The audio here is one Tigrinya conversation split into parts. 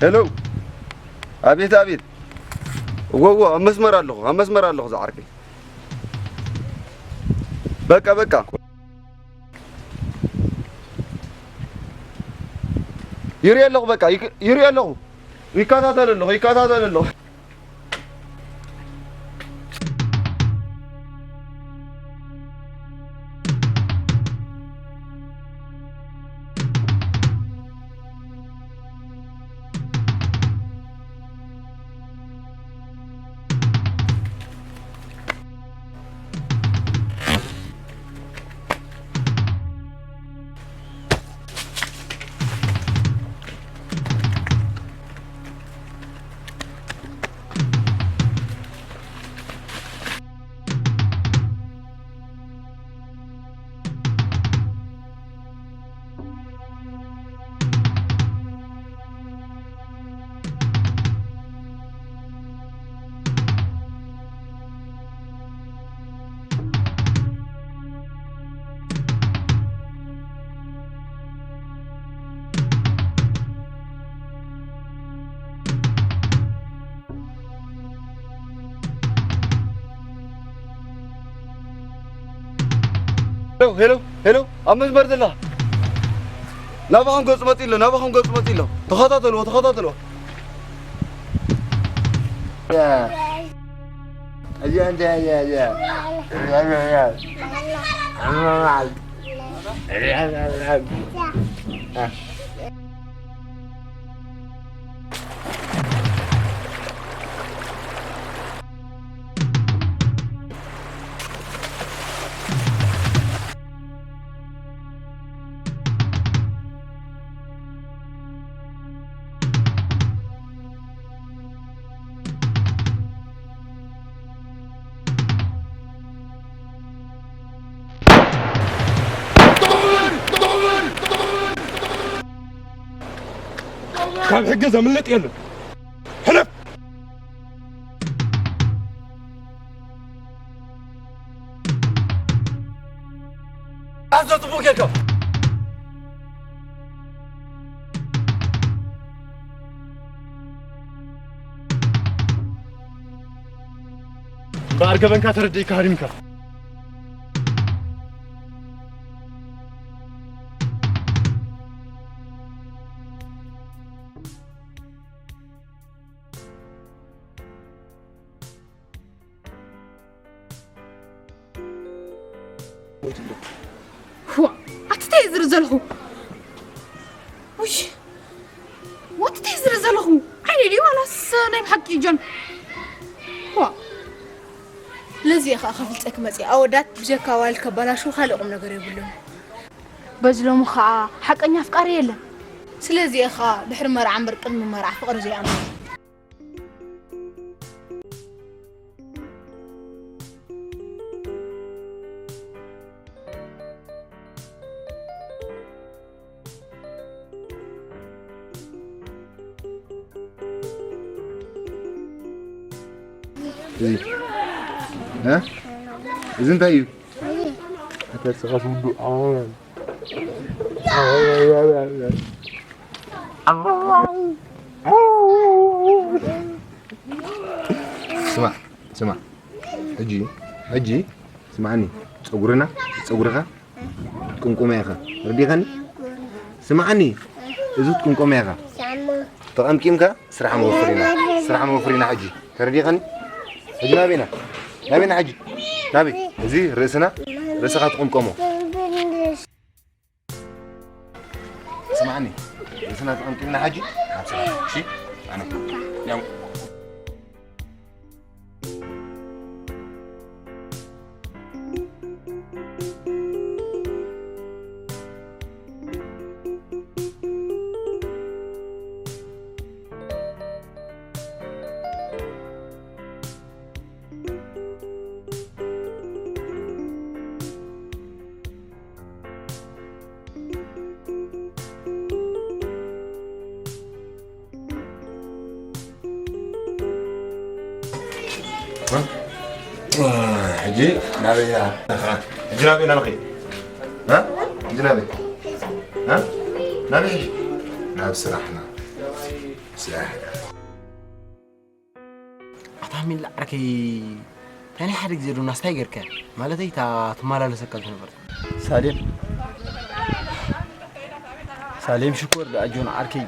ሄሎ። ኣቤት፣ ኣቤት። እዎ፣ እዎ፣ ኣብ መስመር ኣለኹ፣ ኣብ መስመር ኣለኹ ዝዓርከይ። በቃ፣ በቃ። ይርኢ ኣለኹ፣ በቃ፣ ይክ-፣ ይርኢ ኣለኹ። ይከታተል ኣለኹ፣ ይከታተል ኣለኹ። ሄሎ፣ ሄሎ፣ ሄሎ፣ ኣብ መስመር ዘላ። ናባኹም ገጹ መጺ ኣሎ፣ ናባኹም ገጹ መጺ ኣሎ። ተኸታተልዎ፣ ተኸታተልዎ። እዚኣ እንታይ እያ እዚኣ? ካብ ሕጊ ዘምልጥ የለን። ሕለፍ! ኣዞ ጽቡቕ ጌርካ። እምበኣር ገበንካ ተረዲእካ ሃዲምካ። ዋ፣ ኣቲ እንታይ ዝርኢ ዘለኹ? ውይ፣ ዋት እንታይ ዝርኢ ዘለኹ? ዓይኒ ድዩ ዋላስ ናይ ብሓቂ ጆን? ዋ፣ ለዚ እየ ኸዓ ከፍልጠኪ መፅየ። ኣወዳት ብጀካ ዋልድ ከባላሹ ካልእ ቁም ነገር የብሉን። በዚ ሎሚ ኸዓ ሓቀኛ ኣፍቃሪ የለን። ስለዚ እየ ኸዓ ድሕሪ መርዓ እምበር ቅድሚ መርዓ ፍቕሪ ዘይኣምን። እዚ እ? እዚ እንታይ እዩ? ኣታ ስኻ ስውዱ። ስማ፣ ስማ፣ ሕጂ፣ ሕጂ ስማዕኒ፣ ጸጉርና፣ ጸጉርኻ ትቅምቆሞ ኢኻ። ተረዲኻኒ? ስማዕኒ፣ እዚ ትቅምቆሞ ኢኻ። ተቐምቂምካ ስራሕ ንወፍር ኢና። ስራሕ ንወፍር ኢና ሕጂ። ተረዲኻኒ? ሕጂ ናበይና? ናበይና ሕጂ? ናበይ? እዚ ርእስና፣ ርእስኻ ትቅምቆሞ። ስማዕኒ፣ ርእስና ትቅምቂምና ሕጂ ናብ ስራሕ። እሺ? ኣነ። ያው። ሕጂ ናበይ ኢና? ሕጂ ናበይ ኢና ንኸይድ? እ? ሕጂ ናበይ? እ? ናበይ ሕጂ? ናብ ስራሕና። ኣታ ሚላ ዓርከይ፣ እንታይ ናይ ሓደ ግዜ ዶ ናስታይ ገርካ? ማለተይ፣ እታ ትመላለሰካ ዝነበረት። ሳሌም። ሳሌም ሽኮር ደኣ ጆን ዓርከይ።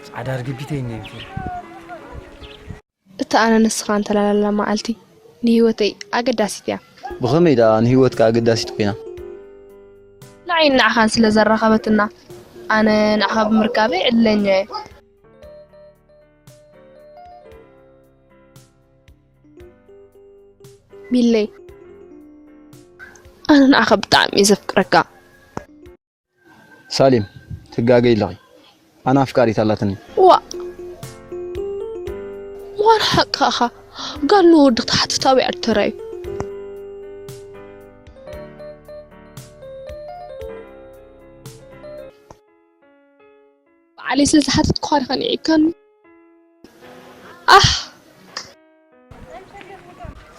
ጻዕዳ ርግቢተይ እኒአን ፊልም። እታ ኣነ ንስኻ እንተላላላ መዓልቲ ንህይወተይ ኣገዳሲት እያ። ብኸመይ ደኣ ንህይወትካ ኣገዳሲት ኮይና? ንዓይን ንዓኻን ስለ ዘራኸበትና፣ ኣነ ንዓኻ ብምርካበይ ዕድለኛ እየ። ሚለይ፣ ኣነ ንዓኻ ብጣዕሚ እየ ዘፍቅረካ። ሳሌም፣ ትጋገይ ኣለኺ። ኣነ ኣፍቃሪት ኣላትኒ። ዋእ! ምዃኑ ሓቅኻ ኢኻ። ጋል ንወዲ ክትሓትት ኣበይ ዓዲ ተራእዩ? ባዕለይ ስለ ዝሓተትኩኻ ዲኻ ንዒካኒ? ኣህ!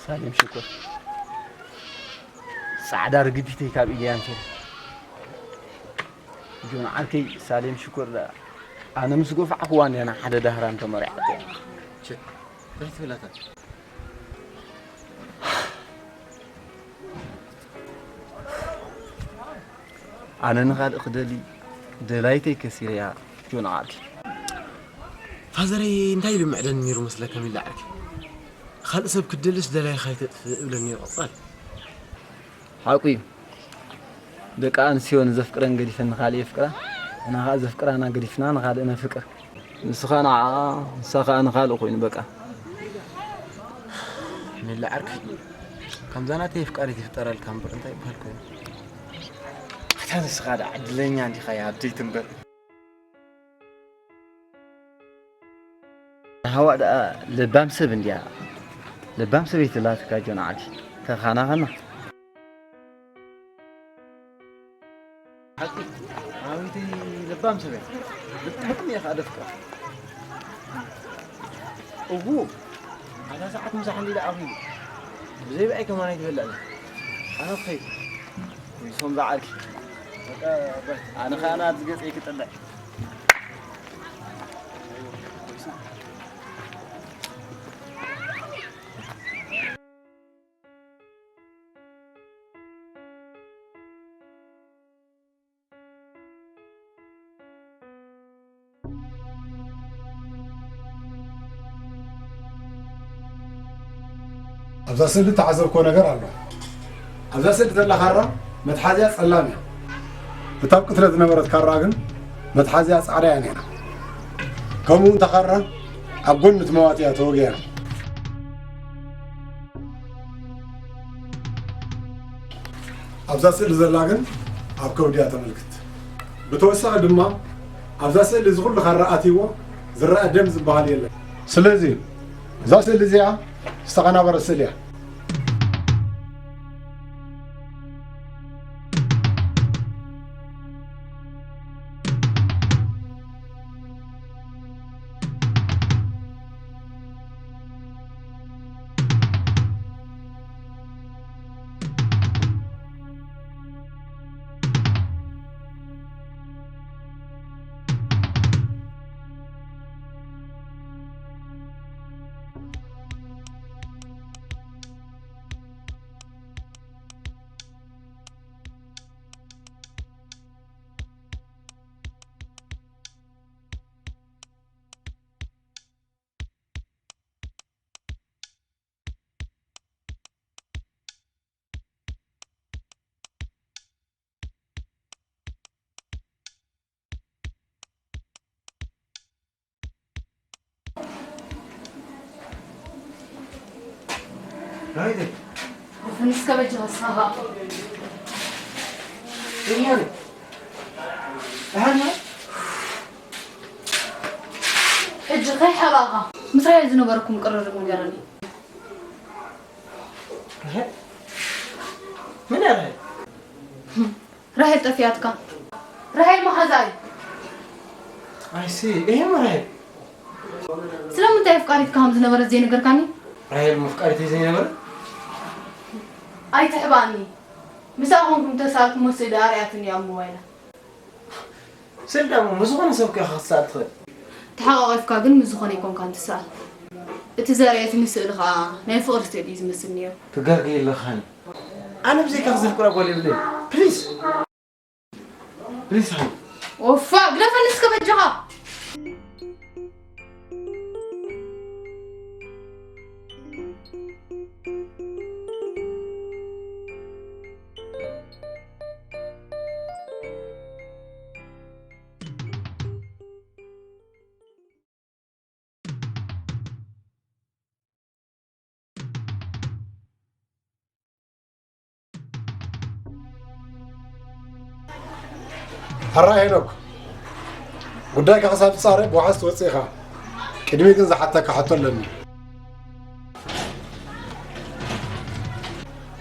ሳሌም ሽኮር፣ ጻዕዳ ርግቢተይ ካብ ኢደይ ኣንፊራ። ጆን ዓርከይ፣ ሳሌም ሽኮር ደኣ ኣነ ምስ ጎፋዕክዋ እንድያ ንሓደ ዳህራን ተመሪዓቶ። ቸ፣ እንታይ ትብል ኣታ? ኣነ ንኻልእ ክደሊ ደላይተይ ከሲረያ ጆን ዓርከይ። ፋዘረይ እንታይ ኢሉ ምዕደኒ ነይሩ መስለካ ሚላ ዓርከይ? ካልእ ሰብ ክትደልስ ደላይኻ ኣይተጥፍእ እብለኒ ነይሩ ቀጻሊ። ሓቁ እዩ። ደቂ ኣንስትዮ ንዘፍቅረን ገዲፈን ንኻልእ የፍቅራ፣ ንሕና ኸኣ ዘፍቅራና ገዲፍና ንኻልእ ነፍቅር። ንስኻ ንዓኣ፣ ንሳ ኸኣ ንኻልእ ኮይኑ በቃ። ሚላ ዓርከይ፣ ከምዛ ናተይ ኣፍቃሪት ይፍጠረልካ እምበር እንታይ ይበሃል ኮይኑ? ኣታ ንስኻ ደኣ ዕድለኛ እንዲኻ ይሃብተይ ትንበር። ሃዋ ደኣ ለባም ሰብ እንድያ። ለባም ሰበይቲ ላትካ ጆን ዓዲ። ተኻናኸና። ሓቂ፣ ኣቤተይ ለባም ሰብ እያ። ብጣዕሚ እየ ከዓ ደፍቅራ። እዉ፣ ኣታ ሰዓት ምሳሕ እንዲለ ኣኺሉ። ብዘይ ብኣይ ከማን ኣይትበልዕ። ኣነ ክኸይድ። ወይ ሶም ዝዓርኪ። በቃ፣ በቃ። ኣነ ከዓ ናብዚ ገፀይ ክጥልዕ። ኣብዛ ስእሊ እተዓዘብክዎ ነገር ኣሎ። ኣብዛ ስእሊ ዘላ ካራ መትሓዚኣ ጸላም እያ። እታ ኣብ ቅትለት ዝነበረት ካራ ግን መትሓዚኣ ጻዕዳ እያ ነይራ። ከምኡ እውን እታ ካራ ኣብ ጎኒ እቲ መዋቲ እያ ተወጊኣ። ኣብዛ ስእሊ ዘላ ግን ኣብ ከብዲ እያ ተመልክት። ብተወሳኺ ድማ ኣብዛ ስእሊ እዚ ኩሉ ካራ ኣትይዎ ዝረኣ ደም ዝበሃል የለን። ስለዚ እዛ ስእሊ እዚኣ ዝተቐናበረት ስእሊ እያ። ዳዊት፣ ክንስ ከበጅ ኸስኻ። ይሄ ደህና። ሕጂ ከይሓባእኻ ምስ ራሄል ዝነበረኩም ቅርርብ ንገረኒ። ራሄል? መን እያ ራሄል? ራሄል ጠፊኣትካ። ራሄል መሓዛይ። ኣይ ሲ፣ ይሄ ራሄል። ስለምንታይ ኣፍቃሪትካ ከም ዝነበረት ዘይነገርካኒ? ራሄል መፍቃሪተይ ዘይነበረ? ኣይትሕባእኒ። ምሳኣ ኮንኩም ተሳልኩሞ ስእሊ ኣርኣያትኒ ኣብ ሞባይላ። ስእሊ ደኣ እሞ ምስ ዝኾነ ሰብ እኮ ኢኻ ክትስኣል ትኽእል። ተሓቋቒፍካ ግን ምስ ዝኾነ ኣይኮንካን ትስኣል። እቲ ዘርእየትኒ ስእሊ ኸኣ ናይ ፍቕሪ ስእሊ እዩ ዝመስል ነይሩ። ትጋገይ ኣለኻ። ኣነ ብዘይካ ዘፍቅራ ጓል የብለይ። ፕሊዝ። ፕሊዝ ሃኒ። ኦፋ፣ ግደፈኒ እስከ በጃኻ። ሕራይ ሄኖክ፣ ጉዳይካ ክሳብ ትጻረ ብዋሕስ ትወጽእ ኢኻ። ቅድሚ ግን ዝሓተካ ሕቶ ኣለኒ።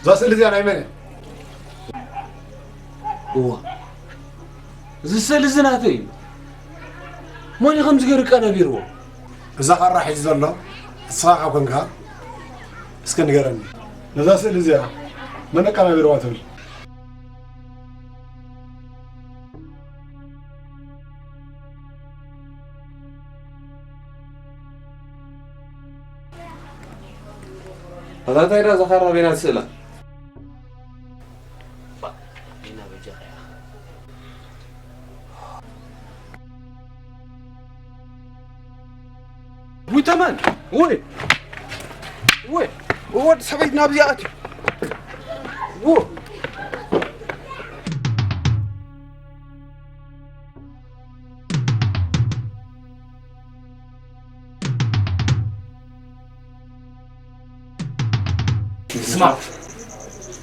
እዛ ስእሊ እዚኣ ናይ መን እያ? እዋ፣ እዚ ስእሊ እዚ ናተይ እዩ። መን እዩ ከምዚ ገይሩ ቀናቢርዎ? እዛ ካራ ሒዙ ዘሎ ንስኻ ካብ ኮንካ፣ እስከ ንገረኒ። ነዛ ስእሊ እዚኣ መን ኣቀናቢርዋ ትብል? ኣታ እንታይ ደኣ እዛ ካራ በይና ትስእላ? ባ፣ ዲና በጃኻ ኢኻ። ውይ ተመን፣ ውይ፣ ውይ፣ ወዲ ሰበይት ናብዚ ኣትዩ። ው-፣ ስማዕ፣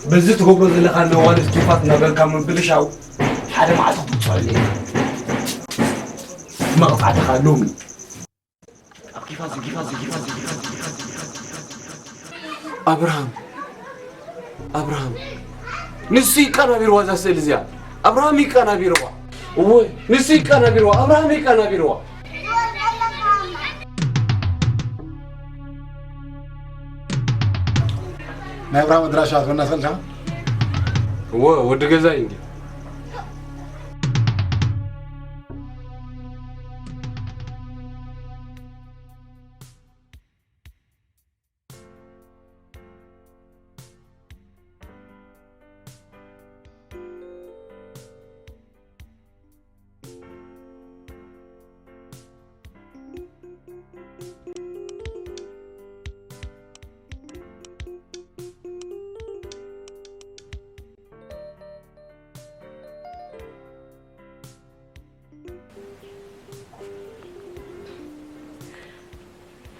በዚ ትገብሮ ዘለኻ ነዋሪ ትሩፋት እናበልካ ምብልሻው ሓደ መዓልቲ ክትቅፅዐሉ ኢኻ። መቕፃዕትኻ ሎሚ። ኣብ ኪፋ እዚ፣ ኪፋ እዚ፣ ኪፋ እዚ፣ ኪፋ እዚ፣ ኪፋ እዚ፣ ኪፋ እዚ። ኣብርሃም፣ ኣብርሃም፣ ንሱ ይቀናቢርዋ እዛ ስእሊ እዚኣ። ኣብርሃም ይቀናቢርዋ። እወ፣ ንሱ ይቀናቢርዋ። ኣብርሃም ይቀናቢርዋ። ናይ ኣብርሃም ኣድራሻ ትህበና ትኽእል ዲኻ? እወ፣ ወዲ ገዛይ እንድዩ።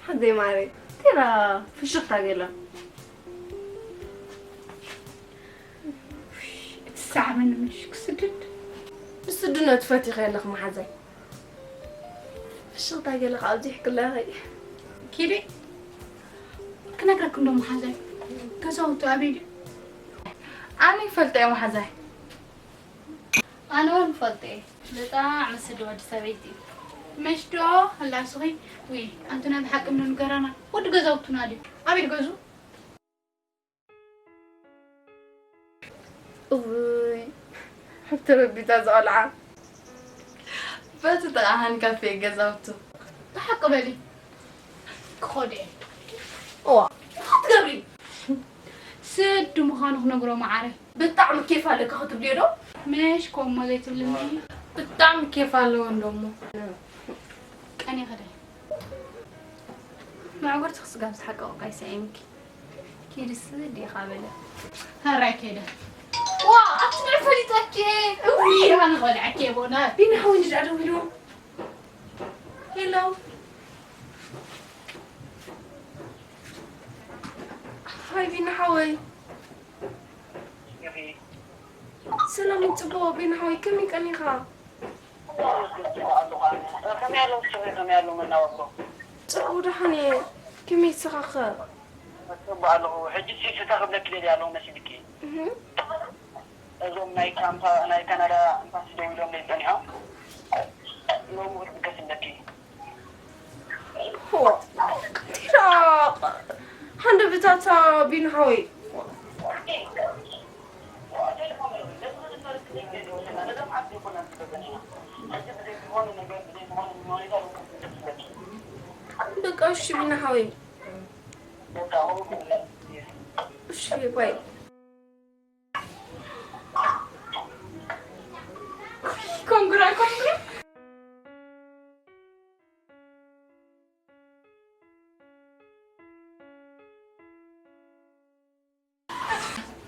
ሓዘይ ማረይ፣ ቴራ ፍሽኽታ ገላ። እቲ ሰዓመኒ ምሽ ክስድድ። ብስድነት ፈቲኸ ኣለኹ መሓዛይ። ፍሽኽታ ገለ ካብ ኣብዚሕ ክለኸይ። ኪዲ፣ ክነግረኩም ዶ መሓዛይ? ገዛውቱ ኣበይ ድዩ? ኣነ ይፈልጦ እየ መሓዛይ። ኣነ እውን እፈልጦ እየ። ብጣዕሚ ስዲ ወዲ ሰበይቲ እዩ። መሽ ዶ ኣላስኺ? ውይ፣ ኣንቱና ብሓቂ ምኑ ንገራና። ወዲ ገዛውቱና ድዩ? ኣበይ ገዙ? እውይ፣ ሓፍቲ ረቢታ ዝቐልዓ። በቲ ጥቓ ሃኒ ካፌ ገዛውቱ። ብሓቂ በሊ። ክኸዶ እየ። እዋ፣ እንታይ ትገብሪ? ስዲ ምዃኑ ክነግሮ መዓረ። ብጣዕሚ ኬፍ ኣለኪ ክትብልዮ ዶ? መሽ ከምኡ ዘይትብልኒ። ብጣዕሚ ኬፍ ኣለዎ እንዶ እሞ። ቀኒ ኸደ። መዕቆርቲ ክስጋብ ዝሓቀቑ ቃይሳ እምኪ። ኪድስ ዲኻ በለ። ሃራይ ከይደ። ዋ፣ ኣቲ ንዕ ፈሊጠኪ። እውይ፣ ኣነ ኸልዓኪ ቦና። ቢና ሓወይ ንድኣ ደዊሉ። ሄሎ። ሃይ ቢና ሓወይ። ሰላም ጽቡቕ ቢና ሓወይ፣ ከመይ ቀኒኻ? ከመይ ኣለዉ? ከመይ ኣለዉ መናባብሮ? ጽቡቕ ደሓን እየ። ከመይ ንስኻኸ? ጽቡቕ ኣለኹ። ሕጂ ሲ ስታ ክብለኪ ደልየ ኣለኹ መሲልኪ። እህ። እዞም ናይ ካምፓ፣ ናይ ካናዳ ኤምባሲ ደዊሎምለይ ጸኒሖም። ሎሚ ክትብገስ ኣለኪ። ሆ፣ ከምቲ ደኣ ሃንደበታታ ቢና ሓወይ። እሺ ቢና ሓወይ። እሺ ባይ። ኮንግራ ኮንግራ።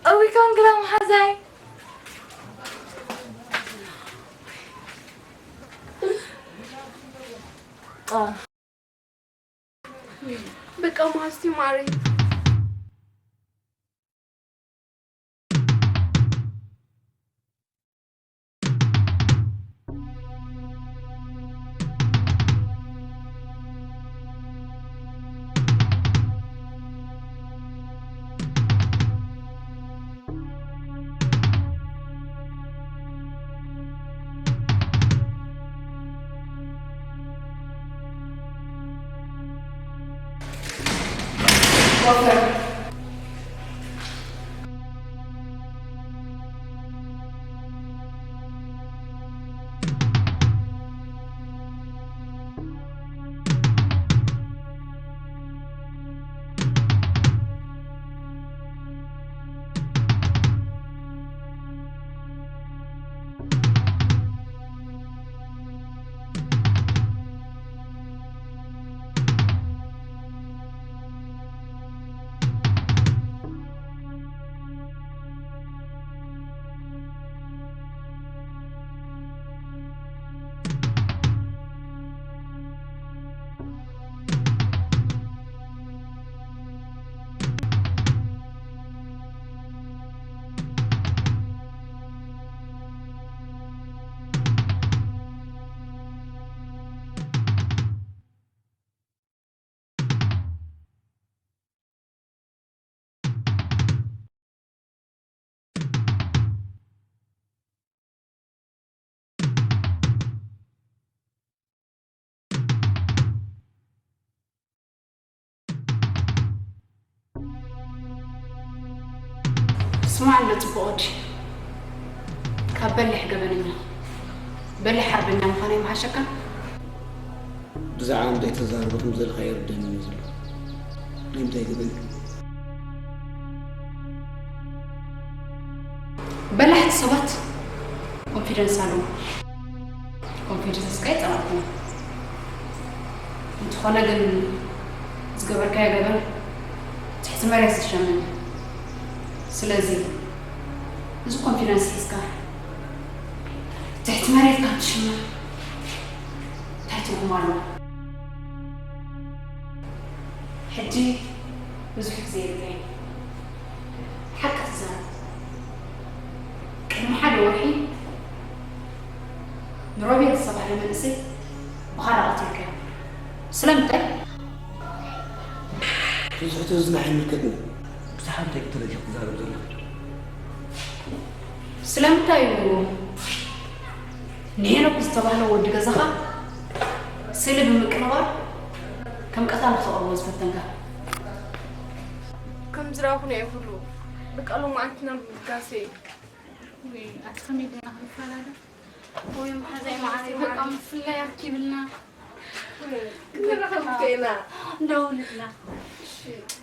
እዊ ኮንግራ መሓዛይ። በቃ መሓዝቲ ማሪ። ስማዕ ኣሎ ጽቡቕ ወዲ፣ ካብ በሊሕ ገበነኛ በሊሕ ሓርበኛ ምዃነይ ምሓሸካ። ብዛዕባ እንታይ ተዛርቡ ከም ዘለኻ ይርደኒ ዘሎ። ናይ እንታይ ገበን? በላሕቲ ሰባት ኮንፊደንስ ኣለዎም። ኮንፊደንስካ ይጸላእኩም። እንተኾነ ግን ዝገበርካዮ ገበን ትሕቲ መሬት ዝሸመን እዩ። ስለዚ እዚ ኮንፊደንስ ሒዝካ ትሕቲ መሬት ካብ ትሽመ እንታይ ትርጉም ኣለዎ? ሕጂ ብዙሕ ግዜ የብለይን። ሓቂ ትዛረብ። ቅድሚ ሓደ ወርሒ ንሮቤል ዝተባህለ መንእሰይ ብኻራ ቀቲልካዮ። ስለምንታይ? እዚ ሕቶ እዚ ንዓይ ኣይምልከትኒ። ብዛዕባ እንታይ ክትረጂ ክትዛረብ ዘለኺ? ስለምንታይ እዩ ንሄኖክ ዝተባህለ ወዲ ገዛኻ ስእሊ ብምቅንባር ከም ቀታሊ ክተቕርቦ ዝፈተንካ? ከም ዝረኣኹ ናይ ኩሉ በቃ ሎማዓንቲ ናብ ጋሴ። ወይ ኣቲ ከመይ ጌርና ክንፈላለ? ወይ መሓዛይ መዓረይ በቃ ምፍላይ ኣኪብልና። ክንራኸብ እኮ ኢና። ደውልና።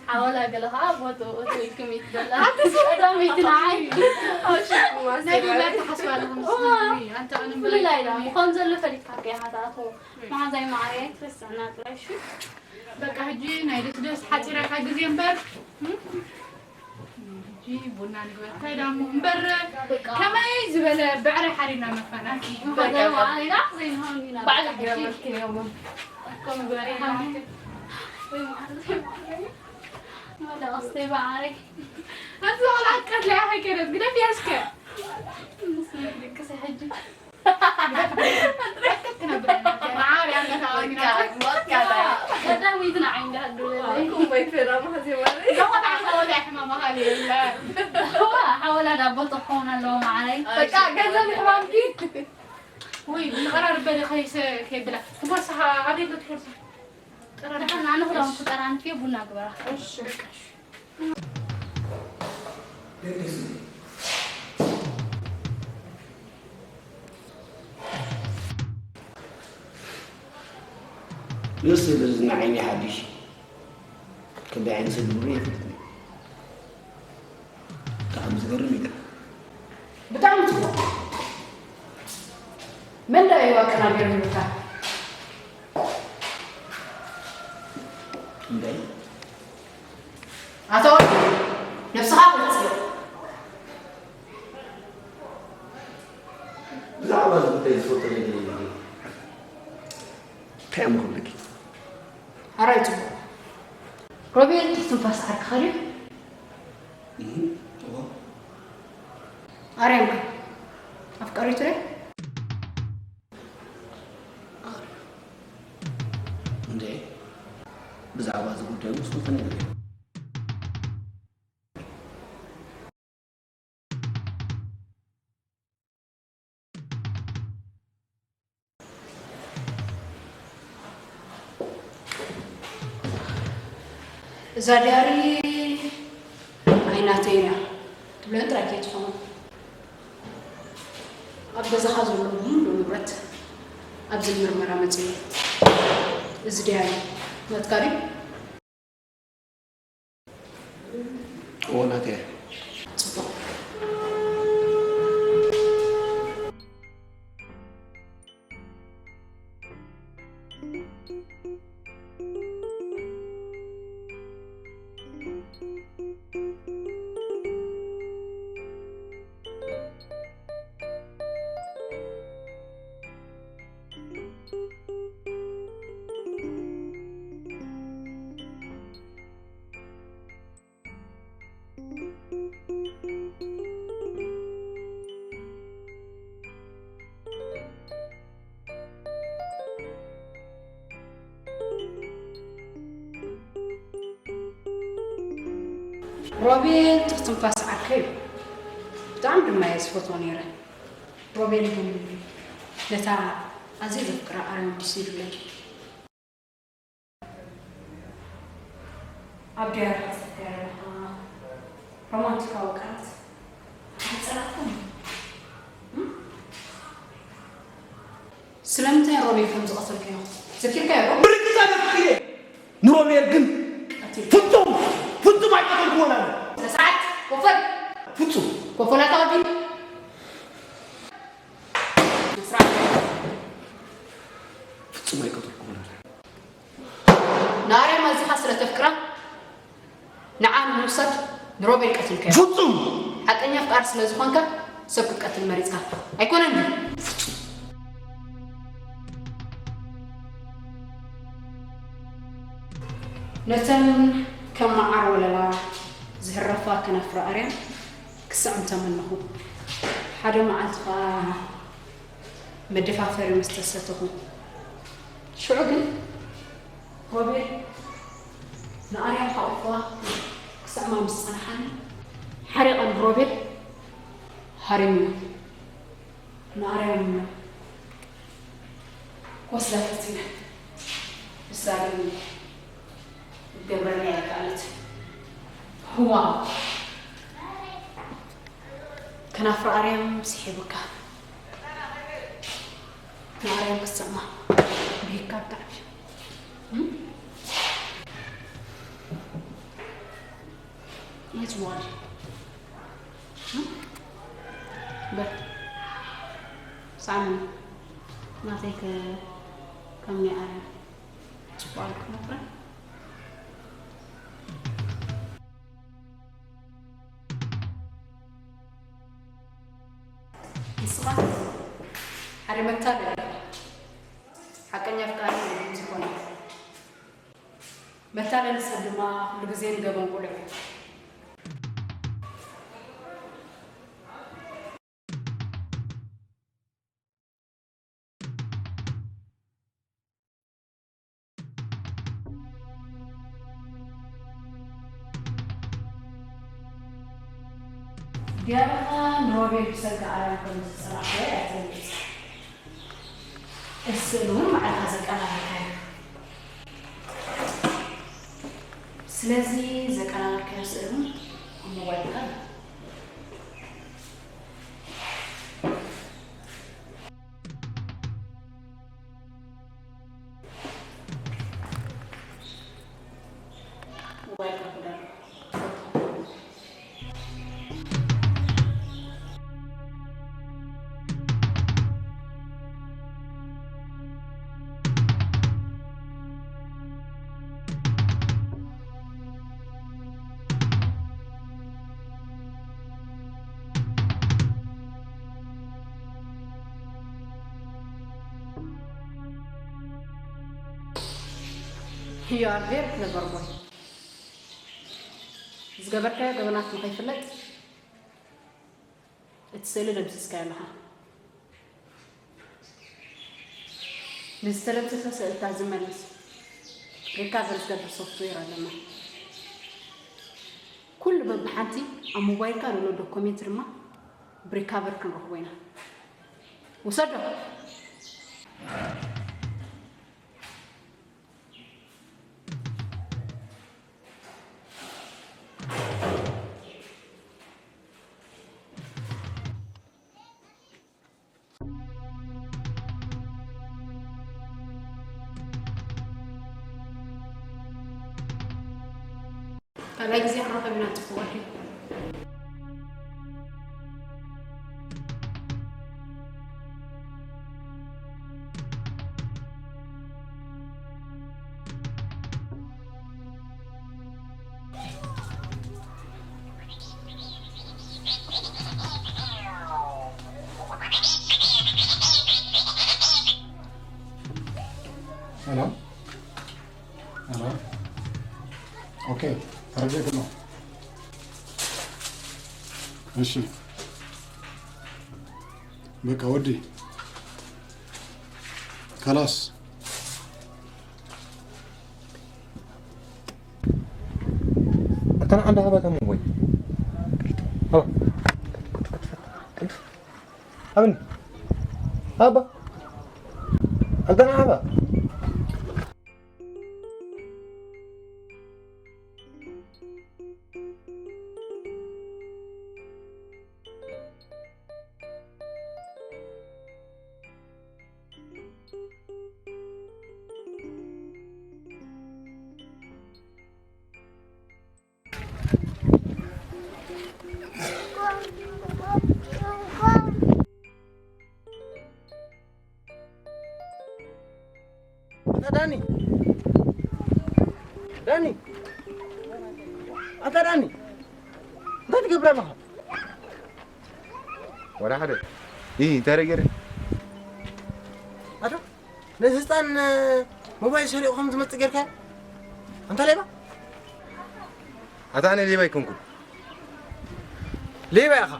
ሓወላ ገለ ኸዓ ቦትኡ እትውልክም ይትደላ። ቀዳመይቲ ንዓይ። ናይ ብላ ተሓስባ ኣለኹም። እዋ። ኣንተ ቀንም ብላ ፍልላይ ኢላ። ይትደላ። ምዃን ዘሎ ፈሊጥካ ከ ኢኻ ትኣትዎ። መሓዛይ መዓረይ ኣይትረስዕና ጥራይ እሺ። በቃ ሕጂ ናይ ደስደስ ሓጺራ እታ ግዜ እምበር። ሕጂ ቡና ንግበር። እንታይ ዳሞ እምበር በቃ። ከመይ ዝበለ ብዕራይ ሓሪና መፋናኪ። መሓዛይ መዓረይ ኢና ዘይንኸውን ኢና። በዓል በቃ ሕጂ። ግረመልክን እዮም። እኮ ምግበሪ ሓንቲ። ወይ መዓረይ። መዳ ኣስተይ በዓረይ። ኣዚ ቆልዓ ቀትለያ ከይከደት ግደፍያ እስከ። ምስ ምግዲ ቅሰ ሕጂ። ቀዳመይቲ ንዓይ እንዳሃደወለይ። ሓወላ ዳቦ ተኾን ኣለዎ መዓረይ። በቃ ገንዘብ ሕማምኪ። ወይ ንቐራርበ ዶ ከይሰ-፣ ከይብላ። ትቦርሳ ኣብ የለ ትቦርሳ። ደሓን ኣነ ክዳውንቲ ጠራንፊ ቡና ግበራ። እሺ። ደስ ይብል ንዓይኒ ሓድሽ። ክንደይ ዓይነት ሰብ ምንባሩ ኣይፈልጥን እየ። ብጣዕሚ ዝገርም እዩ ግን። ብጣዕሚ ጽቡቕ። መን ደኣ እዩ ኣቀናቢሩ ይብለካ? እንታይ? ኣቶ ወዲ፣ ነብስኻ ፍለጥ። ብዛዕባ እዚ ጉዳይ ዝፈልጦ ነገር የለን። እንታይ እሞ ክብለኪ? ኣራይ ጽቡቕ። ሮቤል ትንፋስ ዓርክኻ ድዩ? እህ፣ እወ። ኣርያም ከ? ኣፍቃሪቱ ድያ? እንዴ፣ ብዛዕባ እዚ ጉዳይ ምስ ተነጋገርና። እዛ ድያሪ ኣይናተይን እያ ትብለን ጥራይ ከይትኸውን። ኣብ ገዛኻ ዘሎ ብምሉእ ንብረት ኣብዚ ምርመራ መጺኡ። እዚ ድያሪ ናትካ ድዩ? እዎ፣ ናተይ እያ። ጽቡቕ። ሮቤል ትንፋስ ዓርከይ እዩ። ብጣዕሚ ድማ እየ ዝፈትዎ ነይረ። ሮቤል ግን ነታ ኣዝየ ዘፍቅራ ኣርያም ወዲ ስኢኑለይ። ኣብ ድያርካ ሰፊርካ ዘለኻ ሮማንቲካዊ ቃላት ኣይጸላእኩን። እም? ስለምንታይ ሮቤል ከም ዝቐተልካዮ ዘኪርካዮ ዶ? ብርግጽ ኣደርክየ። ንሮቤል ግን ቀቲል። ፍጹም፣ ፍጹም ኣይቀተልኩዎን ኣነ። ስነ ስርዓት፣ ኮፈል። ፍጹም። ኮፈል ኣታ ወዲ። ስነ ስርዓት። ፍጹም ኣይቀተልኩዎን ኣነ። ንኣርያም ኣዚኻ ስለ ተፍቅራ፣ ንዓ ንምውሳድ ንሮቤል ቀቲልካዮ። ፍጹም! ሓቀኛ ኣፍቃሪ ስለ ዝኾንካ፣ ሰብ ክትቀትል መሪጽካ። ኣይኮነን ድዩ? ነተን ከም መዓር ወለላ ዝህረፋ ከናፍር ኣርያም ክስዕም ተመነኹ። ሓደ መዓልቲ ኸኣ መደፋፈሪ መስተ ሰተኹ። ሽዑ ግን ሮቤል ንኣርያም ሓቑፍዋ ክስዕማ ምስ ጸንሓኒ፣ ሓሪቐ ንሮቤል ሃሪምዮ። ንኣርያም ኮስላ ፈቲነ። ንሳ ግን ክትገብረኒ ኣይከኣለትን። ዋው! ከናፍር ኣርያም ስሒቡካ። ንኣርያም ክትስዕማ ብሂግካ ብጣዕሚ። እም? የት ዋል? እም? በል። ሳሚ፣ ናተይ ከ-፣ ከምኒ ኣርያም ጽቡቕ ኣልኩ ነበር። ንስኻ ሓደ መታለሊ ኢኻ። ሓቀኛ ኣፍቃሪ ከምዚ ይኾን። መታለሊ ሰብ ድማ ኩሉ ግዜ ንገበን ቁልዕ እዩ። ዲያርኻ ንሮቤል ብሰንኪ ኣርያም ከም ዝጸላእኩዎ እያ ትገልጽ። ስእሊ እውን ባዕልኻ ዘቀናበርካዮ። ስለዚ ዘቀናበርካዮ ስእሊ እውን ኣብ ሞባይልካ ኣሎ። ሞባይል You are very clever boy. ዝገበርካዮ ገበናት ንኸይፍለጥ እቲ ስእሊ ደምሲስካዮ ኣለኻ። ንዝተደምሰሰ ስእልታት ዝመልስ ሪካቨር ዝገብር ሶፍትዌር ኣለና። ኩሉ በብሓንቲ ኣብ ሞባይልካ ዘሎ ዶኩሜንት ድማ ብሪካቨር ክንረኽቦ ኢና። ውሰዶ። ካልኣይ ግዜ ክንራኸብ ኢና። ጽቡቕ ወዲ። Hello? Hello? Okay, ተረዲእኩ ኣሎ። እሺ። በቃ ወዲ። ካላስ። ኣታ ንዓ እንዳሃባ ተሙ ወይ? ኦ። ኣምን። ኣባ። ኣታ ንዓ ሃባ። ኣታ ዳኒ፣ ዳኒ፣ ኣታ ዳኒ፣ እንታይ ትገብር ኣለኻ? ወላ ሓደ። ይህ እንታይ ደገረ? ኣታ ነዚ ህፃን ሞባይል ሰሪቑ ከም ዝመፅእ ጌርካ? ኣንታ ሌባ! ኣታ ኣነ ሌባ ኣይኮንኩን። ሌባ ኢኻ።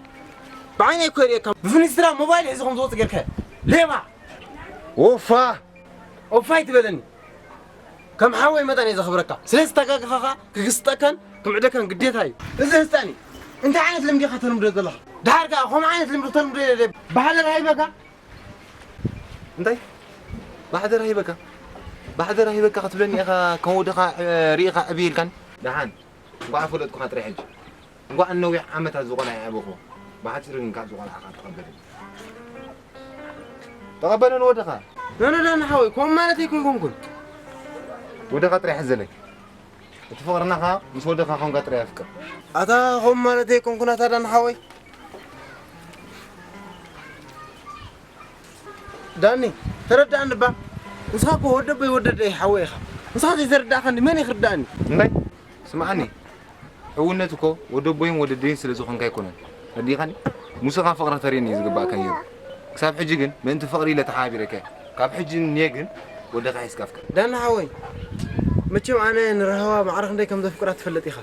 ብዓይነይ እኮ የርእየካ። ብፍንስትራ ሞባይል ሒዙ ከም ዝወፅእ ጌርካ። ሌባ! ኦፋ! ኦፋ ኣይትበለኒ። ከም ሓወይ መጠን እየ ዘኽብረካ። ስለዚ ተጋግኻ ኸኣ ክግስጠካን ክምዕደካን ግዴታ እዩ። እዚ ህፃን እዩ። እንታይ ዓይነት ልምዲ ኢኻ ተልምዶ ዘለኻ? ደሓር ከኣ ከምኡ ዓይነት ልምዲ ክተልምዶ የለ። ብሓደራ ሃይበካ። እንታይ? ብሓደራ ሂበካ? ብሓደራ ሂበካ ክትብለኒ ኢኻ ከም ወድኻ፣ እ፣ ርኢኻ ዕብይ ኢልካኒ? ደሓን፣ እንቋዕ ፈለጥኩኻ ጥራይ ሕጂ። እንቋዕ ነዊሕ ዓመታት ዝቖልዓ ይዓበኹ። ብሓጺሩ ግን ካብዚ ቆልዓኻ ተቐበለኒ። ተቐበለኒ ወድኻ። ኖ፣ ኖ፣ ዳኒ ሓወይ፣ ከምኡ ማለት ኣይኮንኩን። ወድኻ ጥራይ ሕዘለይ። እቲ ፍቕርና ኸኣ ምስ ወድኻ ኮንካ ጥራይ ኣፍቅር። ኣታ ከምኡ ማለት ኣይኮንኩን፣ ኣታ ዳኒ ሓወይ። ዳኒ፣ ተረድኣኒ እባ። ንስኻ እኮ ወደቦይ ወደደይ ሓወይ ኢኻ። ንስኻ ዘይተረዳእካኒ መን እዩ ክርድኣኒ? እንታይ? ስምዓኒ፣ ሕውነት እኮ ወደቦይን ወደደይን ስለ ዝኾንካ ኣይኮነን። ረዲእካኒ? ሙስኻ ፍቕሪ ተርእየኒ እዩ ዝግባእካ ነይሩ። ክሳብ ሕጂ ግን ምእንቲ ፍቕሪ ኢለ ተሓባቢረካ እየ። ካብ ሕጂ ንኔ ግን ወደኻ ሒዝካ ኣፍቅር። ዳኒ ሓወይ፣ መቸም ኣነ ንራህዋ ማዕረ ክንደይ ከም ዘፍቅራ ትፈልጥ ኢኻ።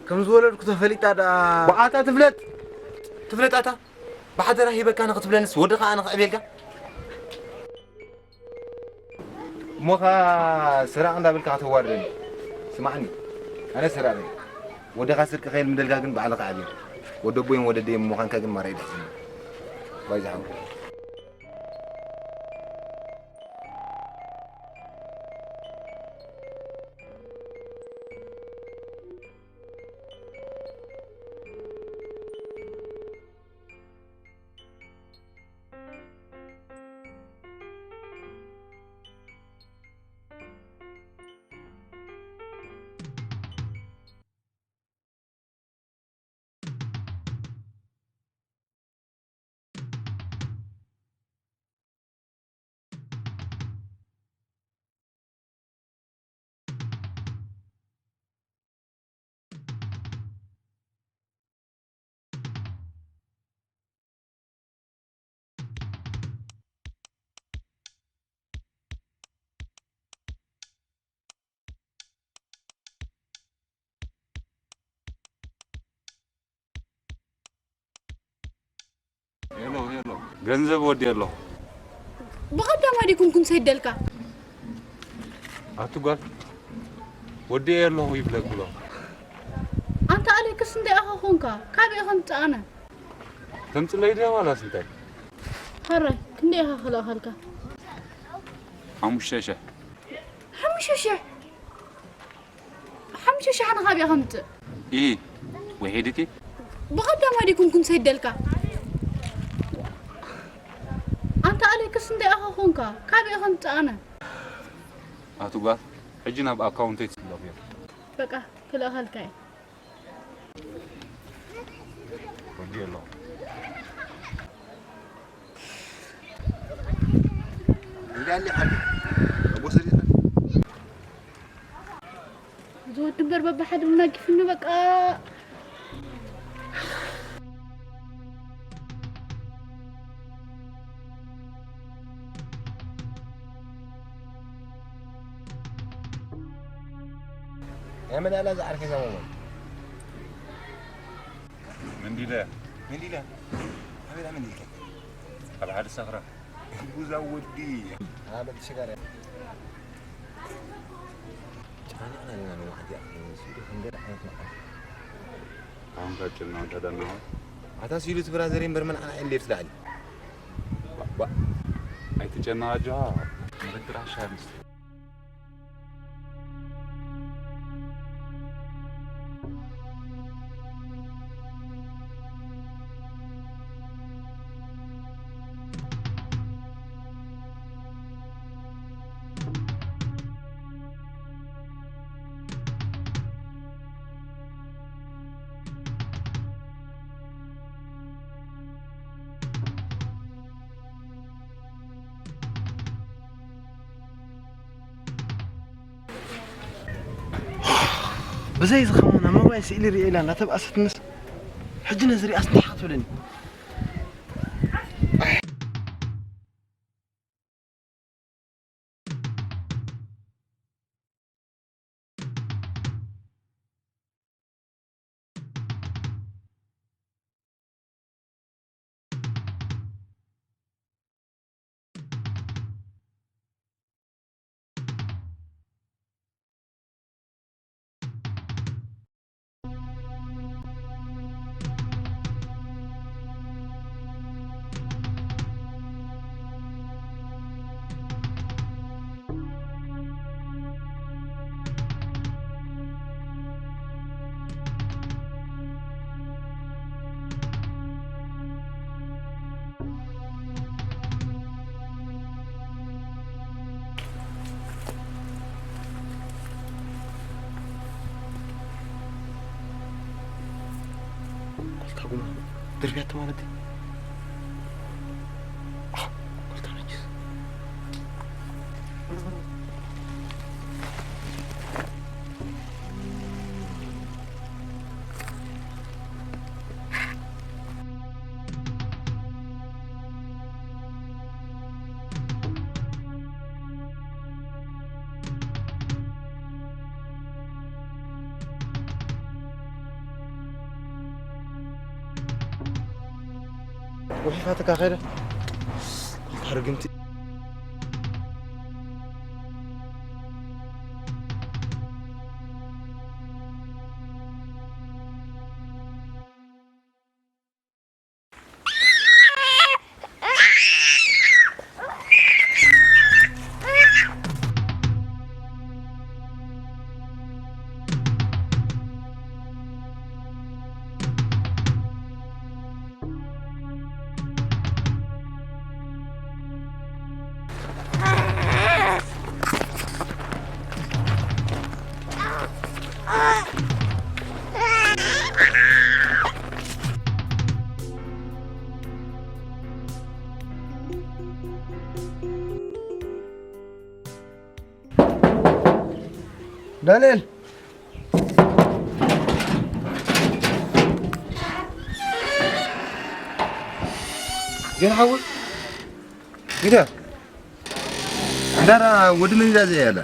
ከም ዝወለድኩ ተፈሊጣ ደኣ። ብኣታ ትፍለጥ፣ ትፍለጥ ኣታ። ብሓደራ ሂበካ ንኽትብለንስ ወድኻ ኣነ ከዕብየልካ? እሞ ኸኣ ሰራቕ እንዳበልካ ከተዋርደኒ። ስማዕኒ፣ ኣነ ሰራቕ እየ። ወድኻ ስርቂ ከየልምደልካ ግን ባዕልኻ ዕብዮ። ወደቦይን ወደደይን ምዃንካ ግን ማራ እዩ ደሕዝኒ። ባይ ዝሓው። ሄሎ፣ ሄሎ። ገንዘብ ወዲ ኣለኹ። ብቐዳማ ዲኩም ኩን ሰይደልካ? ኣቲ ጓል፣ ወዲ ኣለኹ ይብለክ ብሎ። ኣንታ ኣሌክስ፣ እንደ ኣኻ ኾንካ፣ ካበይ ከምጽእ ኣነ? ተምጽለይ ድያ ዋላስ እንታይ? ሃራይ፣ ክንደይ ኢኻ ክልእኸልካ? ሓሙሽተ ሽሕ። ሓሙሽተ ሽሕ? ሓሙሽተ ሽሕ ኣነ ካበይ ከምጽእ? ኢ፣ ውሒድኪ? ብቐዳማ ዲኩም ኩን ሰይደልካ? ኣንታ ኣሌክስ፣ እንደ ኣኻ ኾንካ፣ ካበይ ከምጽእ ኣነ? ኣቲ ጓል፣ ሕጂ ናብ ኣካውንተይ ትስለፍ እየ። በቃ፣ ክልእኸልካ እየ። ወዲ ኣለኹ። እንዳለ ሓዲ ኣቦ ሰሪ ሓዲ። ዝወድ እምበር በብሓደ ምናጊፍኒ በቃ። ናይ መን ኣላ ዝዓርከይ ዘመሞ? መንዲለ። መንዲለ? ኣበይ እያ መንዲልከ? ኣብ ሓደ ሰኽራ። ጉዛ ወዲ። ኣበል ሽጋራ። ጫኒቕና ዲና ሎማዓንቲ ኣኽሊ፣ ስኢሉ ከም ገለ ዓይነት መዓት። ኣሁን ካብ ጭና ወደ ደናዋ። ኣታ ሲሉ እቲ ብራዘር እምበር መልዓና ዕሌ ብቲ ላዕሊ። ባ-፣ ባ-፣ ኣይትጨነቕ ኣጆኻ። ንኽትራሻ ምስቲ ብዘይ ዝኸማን ኣብ ሞባይል ስእሊ ርእየ ኢላ እናተብኣሰትንስ፣ ሕጂ ነዚ ሪኣስ እንታይ ኢኻ ትብለኒ? ቆልካ ጉማ ድርብያቶ ማለት እዩ። ኣህ፣ ቆልካ ነጅስ። ጉሒፋትካ ከይደ። ኣንታ ርግምቲ። ዳንኤል! ጌና ሓወይ? ግዳ እንዳራ ወዲ መን ኢላ እዚኣ ያላ?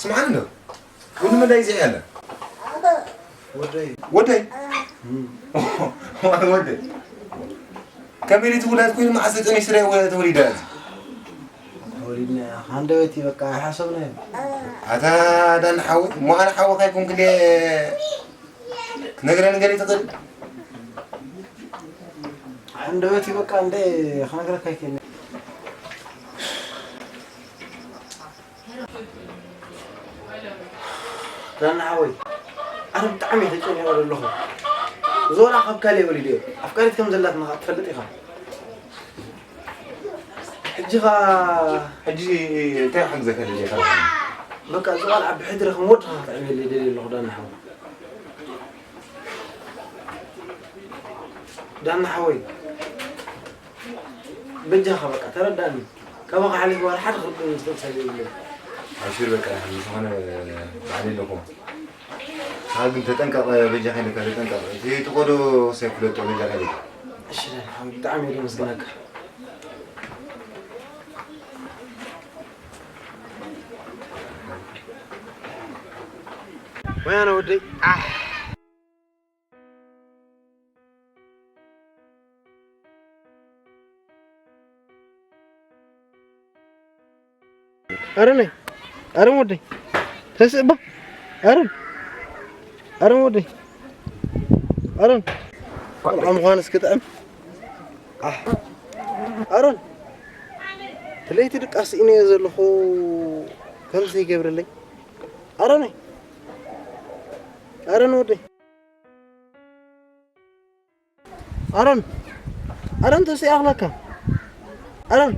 ስምዓኒ ዶ? ወዲ መዳይ እዚ ያለ ወደይ ወደይ ወደይ ከመይ ኢሉ ትውላድ ኮይኑ መዓስ ዘጠኝ ሽረ ተወሊዳ እዚ ተወሊድና። ሃንደበት በቃ ሓሰብና። ኣታ ዳን ሓወይ ሞኣነ ሓወ ካይኩም ክደ ክነግረኒ ገለ ትኽእል? ሃንደበት በቃ እንደ ክነግረካ ይክእል። ዳና ሓወይ፣ ኣነ ብጣዕሚ እየ ተጨኒቐ ዘለኹ። ዞላ ካብ ካልእ ወሊዱ እየ። ኣፍቃሪት ከም ዘላትና ኸዓ ትፈልጥ ኢኻ። ሕጂ ኸዓ ሕጂ እንታይ ክሕግዘካ ደሊኻ? በቃ እዚ ቖልዓ ብሕድሪ ከም ወድኻ ክተዕብየለይ ደልየ ኣለኹ ዳና ሓወይ። ዳና ሓወይ በጃኻ በቃ ተረዳእኒ። ካባኻ ሓሊፍ ዋላ ሓደ ክርድእኒ ዝኽእል ሰብ የብለይ። ኣብሽር በቃ ንሓ ዝኾነ ባዕለይ ኣለኹ። ንስኻ ግን ተጠንቀቕ በጃኻ ኢለካ ተጠንቀቕ። እቲ ትኸዶ ሰብ ፍለጦ በጃኻ ኢለካ። እሺ ዳና ሓወይ ብጣዕሚ እየ ዘመስግነካ። ወያነ ወደይ ኣሕ ኣረነይ ኣረም ወደይ ተስእባ ኣረም ኣረም ወደይ ኣረም ቆልዓ ምዃንስ ክጥዕም ኣሕ ኣሮን ትለይቲ ድቃስ ኢነዮ ዘለኹ ከምዚ ይገብረለይ ኣሮነይ ኣሮን ወደይ ኣሮን ኣሮን ተስእ ኣኽለካ ኣሮን